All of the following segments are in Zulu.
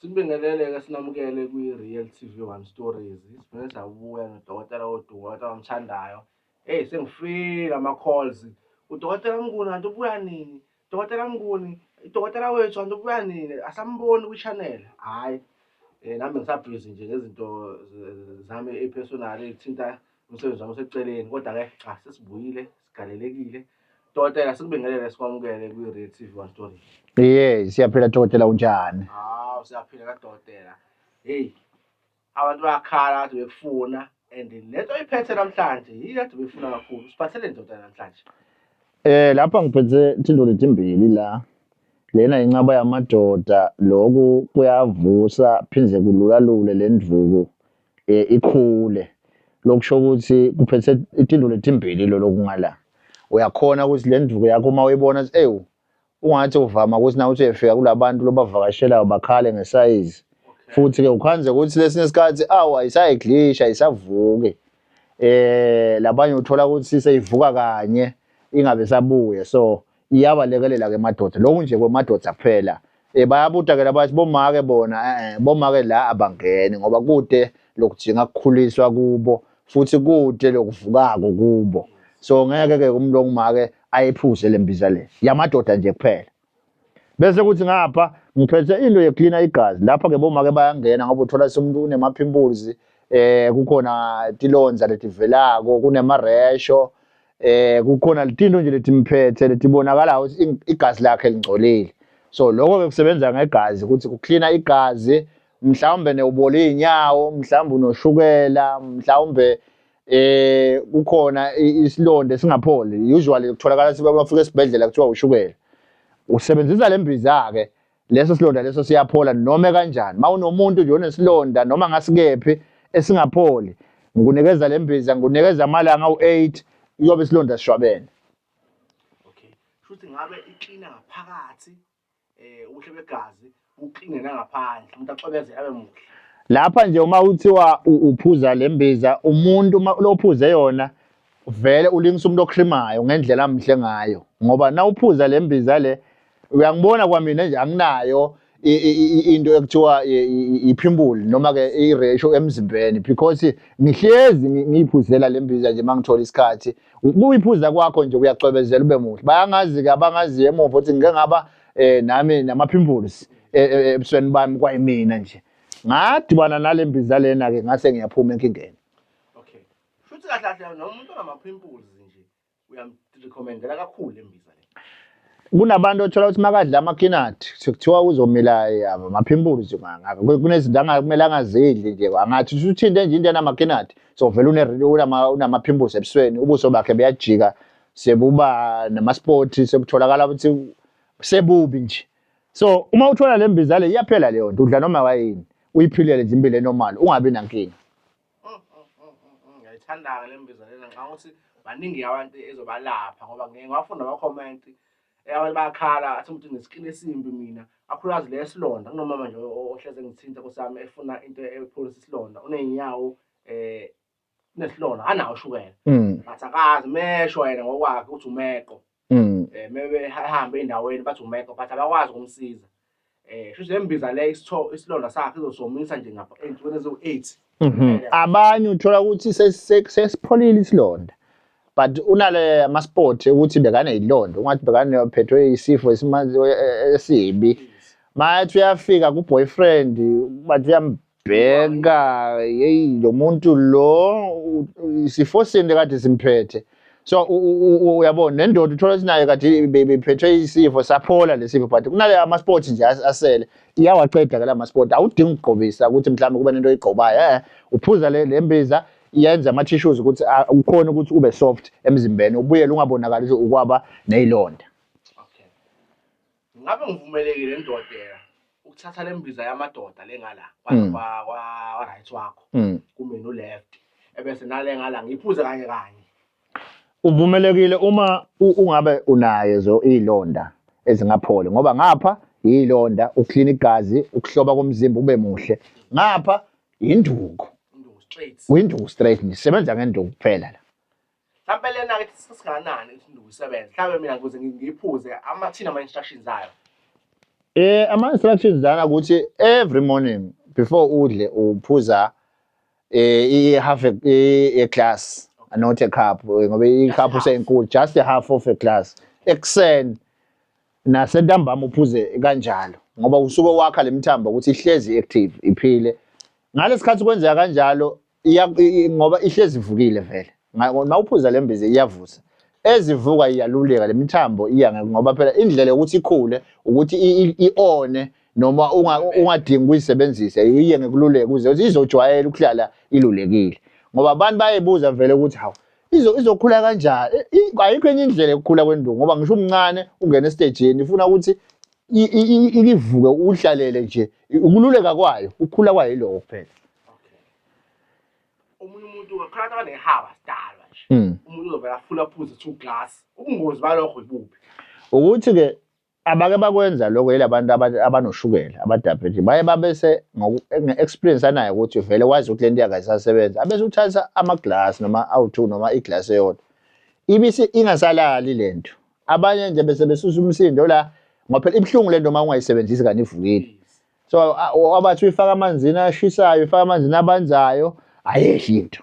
Sikubingelele-ke sinamukele kwi-Real TV One Stories. Siphinde sabuya nodokotela wodumo abantu abamthandayo. Hey, sengifile ama-calls. Udokotela Mnguni kanti ubuya nini? Dokotela Mnguni, udokotela wethu kanti ubuya nini? Asamboni kwi-channel. Hhayi, nami ngisabhizi nje ngezinto zami ey'personal ey'thinta umsebenzi wami oseceleni. Kodwa-ke cha, sesibuyile, sigalelekile. Dokotela, sikubingelele sikwamukele kwi-Real TV One Stories. Yes, siyaphila dokotela, unjani? Hawu, siyaphila kadokotela. Hey, abantu bayakhala kade bekufuna and lento oyiphethe namhlanje yiyo kade beyifuna kakhulu. Siphatheleni dokotela namhlanje? Lapha ngiphethe thinto letimbili la. Lena inqaba yamadoda, lokhu kuyavusa phindze kululalule le ndvuku ikhule. Lokusho ukuthi kuphethe itinto letimbili lo lokungala. Uyakhona ukuthi le ndvuku yakho uma uyibona ukuthi ewu ungathi uvama ukuthi na uthi uyefika kulabantu lobavakashelayo bakhale ngesayizi. Futhi-ke ukhanze ukuthi lesinye isikhathi awu ayisayiglisha, ayisavuki. Labanye uthola ukuthi seyivuka kanye ingabe sabuye, so iyabalekelela-ke emadoda. Lokhu nje kwemadoda kuphela. Bayabuta-ke labathi bomake bona, bomake la abangeni ngoba kude lokudinga kukhuliswa kubo futhi kude lokuvukako kubo. So ngeke-ke umuntu ongumake ayiphuze le mbiza le yamadoda nje kuphela. Bese kuthi ngapha ngiphethe into yokuklina igazi. Lapha-ke bomake bayangena ngoba uthola umuntu unema-pimples, kukhona tilonza letivelako, kunemaresho, kukhona tinto nje letimphethe letibonakalayo ukuthi igazi lakhe lingcolile. So lokho-ke kusebenza ngegazi ukuthi kuklina igazi, mhlawumbe newubola iy'nyawo, mhlawumbe unoshukela, mhlawumbe kukhona isilonda esingapholi. Usually kutholakala ukuthi bafika esibhedlela kuthiwa ushukela. Usebenzisa le mbiza-ke, leso silonda leso siyaphola noma kanjani. Uma unomuntu nje onesilonda noma ngasikephi esingapholi, ngikunikeza le mbiza, ngikunikeza amalanga awu-8, iyobe isilonda sishwabene. Okay. Shuthi ngabe iklina ngaphakathi, ubuhle begazi ukline nangaphandle, umuntu acwebezele abe muhle. Lapha nje uma uthiwa uphuza le mbiza, umuntu uma lophuze yona vele ulingisa umuntu okhrimayo ngendlela amhle ngayo, ngoba nawuphuza le mbiza le uyangibona kwamina nje anginayo into ekuthiwa i-pimple noma-ke i-ratio emzimbeni, because ngihlezi ngiyiphuzela le mbiza nje uma ngithola isikhathi. Ukuyiphuza kwakho nje uyacwebezela ube muhle. Bayangazi-ke abangaziyo emuva ukuthi ngike ngaba nami nama-pimples ebusweni bami kwayimina nje. Ngadibana nale mbiza lena-ke ngase ngiyaphuma enkingeni. Okay. Shuthi kahle kahle noma umuntu onama-pimples nje uyamrecommendela kakhulu le mbiza le. Kunabantu othola ukuthi makadla amakhinati sekuthiwa uzomila ama-pimples ngaka. Kunezinto angakumele angazidli nje, angathi usuthinte nje into enamakhinati so vele unama-pimples ebusweni, ubuso bakhe buyajika sebuba nama-spot, sekutholakala ukuthi sebubi nje. So uma uthola le mbiza le iyaphela leyo nto, udla noma wayini, uyiphilele nje impilo enormal, ungabi nankinga. Ngiyayithanda-ke le mbiza lena, ngicabanga ukuthi baningi abantu ezobalapha ngoba ngike ngiwafunda ama-comment, abantu bayakhala athi umuntu ngeskin esimbi mina, kakhulukazi le yesilonda. Kunomama nje ohleze engithinta nkosi yami efuna into epholisa isilonda, uney'nyawo unesilonda, anawo ushukela. Ngathi akazi mesho yena ngokwakhe ukuthi umeqo. Mebe ehambe endaweni bathi umeqo but abakwazi ukumsiza. Shuthi le mbiza le isilonda sakhe izosomisa nje ngapha ey'nsukwini eziwu-8. Abanye uthola ukuthi sesipholile isilonda, but unale ama-spot ukuthi bekaneyilonda, ungathi bekanophethwe isifo esibi. Mayethi uyafika ku-boyfriend bathi uyambheka, yeyi lo muntu lo isifo sini kade simphethe. So uyabona nendoda uthola ukuthi nayo kade bephethwe isifo, saphola lesifo, but kunale ama-spot nje asele, iyawaceda ke la ma-spot. Awudingi ukugqobisa ukuthi mhlawumbe kube nento oyigqobayo, uphuza le mbiza yenza ama-tissues ukuthi ukhone ukuthi ube soft emzimbeni, ubuyele ungabonakali ukuthi ukwaba ney'londa. Okay. Ngabe ngivumelekile ndodela ukuthatha le mbiza yamadoda le ngala kwa right wakho kume no left, ebese nale ngala ngiphuze kanye kanye? Uvumelekile uma ungabe unayo zo iy'londa ezingapholi, ngoba ngapha iy'londa uklina igazi, ukuhloba komzimba ube muhle, ngapha induku. Induku straight. Uyinduku straight, ngisebenza ngenduku kuphela la. Mhlawumbe lena-ke singakanani ukuthi induku isebenze? Mhlawumbe mina ukuze ngiyiphuze amathini ama-instructions ayo? Ama-instructions lana ukuthi every morning before udle uphuza i-half a glass, not a cup, ngoba i-cup seyinkulu, just a half of a glass ekuseni nasentambama uphuze kanjalo, ngoba usuke wakha lemithambo ukuthi ihlezi active iphile. Ngalesikhathi kwenzeka kanjalo ngoba ihlezi ivukile vele. Mawuphuza le mbiza iyavusa, ezivuka iyaluleka le mithambo iya, ngoba phela indlela yokuthi ikhule ukuthi i-one noma ungadingi ukuyisebenzisa, iye ngekululeka ukuze ukuthi izojwayela ukuhlala ilulekile, ngoba abantu bayayibuza vele ukuthi hawu, izokhula kanjani? Ayikho enye indlela yokukhula kwenduku, ngoba ngisho umncane ungena estejini ifuna ukuthi ikivuke uhlalele nje ukululeka kwayo, ukukhula kwayo yiloko kuphela. Omunye umuntu khona abanehaba sidalwa nje, umuntu uzovela afuna aphuze 2 glass. Ubungozi balokho ibuphi? Ukuthi-ke abake bakwenza lokho yilabantu abanoshukela, aba-diabetic, baye babese nge-experience anayo ukuthi vele wazi ukuthi lento yakhe ayisasebenzi, abese uthatha amaglasi noma awu-2 noma iglasi eyodwa, ibise ingasalali lento. Abanye nje bese besusa umsindo la, ngoba phela ibuhlungu lento uma ungayisebenzisi kanti ivukile. So abathi uyifaka amanzini ashisayo, uyifaka amanzini abanzayo, ayehli into.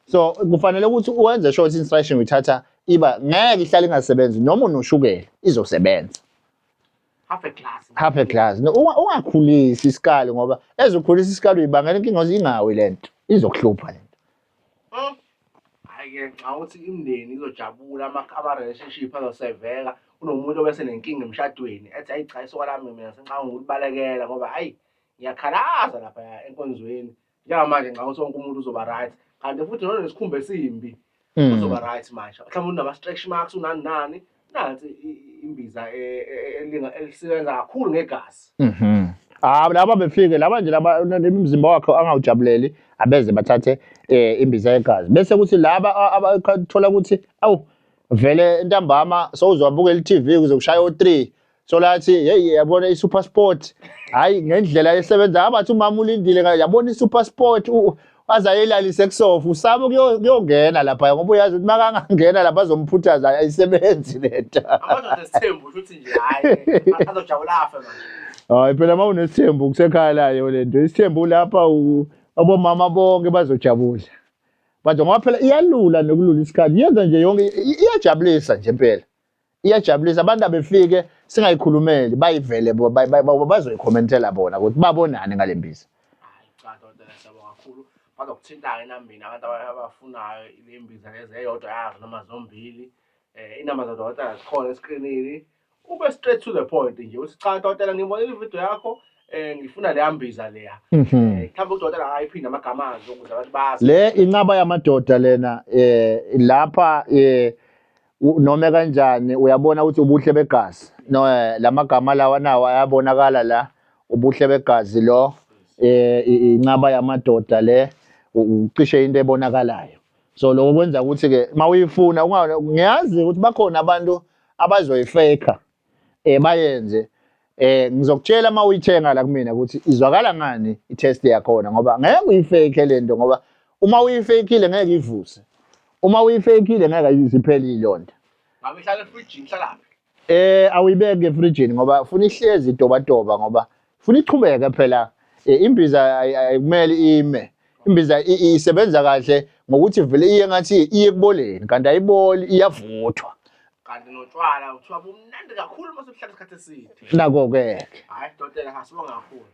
So kufanele ukuthi uwenze sure ukuthi instruction uyithatha iba ngeke ihlale ingasebenzi, noma unoshukela izosebenza. Half a glass. Half a glass. No, ungakhulisi isikali, ngoba ezokhulisa isikali uyibangela inkinga ukuthi ingawi lento, izokuhlupha lento. Hhayi-ke, ngicabanga ukuthi imindeni izojabula, ama-relationship azoseveka. Kunomuntu obese nenkinga emshadweni ethi, hayi cha, isoka lami mina sengicabanga ukulibalekela ngoba hhayi ngiyakhalaza lapha enkonzweni. Njengamanje ngicabanga ukuthi wonke umuntu uzoba right, kanti futhi nonesikhumba esimbi uzoba right manje. Mhlawumbe unama-stretch marks, unani nani, nansi imbiza elisebenza kakhulu ngegazi. Ah, laba befike laba nje laba imizimba wakhe angawujabuleli, abeze bathathe imbiza yegazi, bese kuthi laba abathola ukuthi awu vele ntambama sowuzwabukela i-TV kuze kushaya o-3, so lathi hey, yabona i-Super Sport, hayi ngendlela esebenza, abathi umama ulindile yabona i-Super Sport, azayelalise kusofa, usaba kuyongena lapha ngoba uyazi ukuthi makangangena lapha azomphuthaza, ayisebenzi lento. Amadoda esithembu ukuthi nje hhayi azojabula afe manje. Hayi phela, uma unesithembu kusekhaya layo lento, isithembu lapha abomama bonke bazojabula. Manje ngoba phela iyalula nokulula isikhathi, yenza nje yonke iyajabulisa nje impela. Iyajabulisa, abantu abefike singayikhulumeli, bayivele bazoyikhomentela bona ukuthi babonani ngale mbiza. Hayi cha dokotela, siyabonga kakhulu. Bazokuthinta-ke enambeni abantu abafunayo le mbiza lezi, eyodwa yazo noma zombili. Inamba zadokotela zikhona eskrinini. Ube straight to the point nje uthi, cha dokotela, ngibonile ividiyo yakho, ngifuna leya mbiza leya. Mhlawumbe udokotela angayiphinde amagama azo ukuze abantu bazi. Le inqaba yamadoda lena, lapha noma kanjani uyabona ukuthi ubuhle begazi. No, lamagama lawa nawo ayabonakala la, ubuhle begazi lo, inqaba yamadoda le, ucishe into ebonakalayo. So lokho kwenza ukuthi ke mawuyifuna ngiyazi ukuthi bakhona abantu abazoyifake bayenze. Ngizokutshela uma uyithenga la kumina ukuthi izwakala ngani i-test yakhona, ngoba ngeke uyifake lento, ngoba uma uyifakile ngeke ivuse, uma uyifakile ngeke iziphele ilonda. Ngabe ihlala efrijini, ihlalaphi? Awuyibeki efrijini ngoba funa ihlezi idobatoba, ngoba funa ichubeke phela. Imbiza ayikumele ime. Imbiza isebenza kahle ngokuthi vele iye ngathi iye ekuboleni, kanti ayiboli, iyavuthwa. Kanti notshwala kuthiwa bumnandi kakhulu uma sebuhlala isikhathi eside. Nako-ke. Hhayi dokotela, asibonge kakhulu.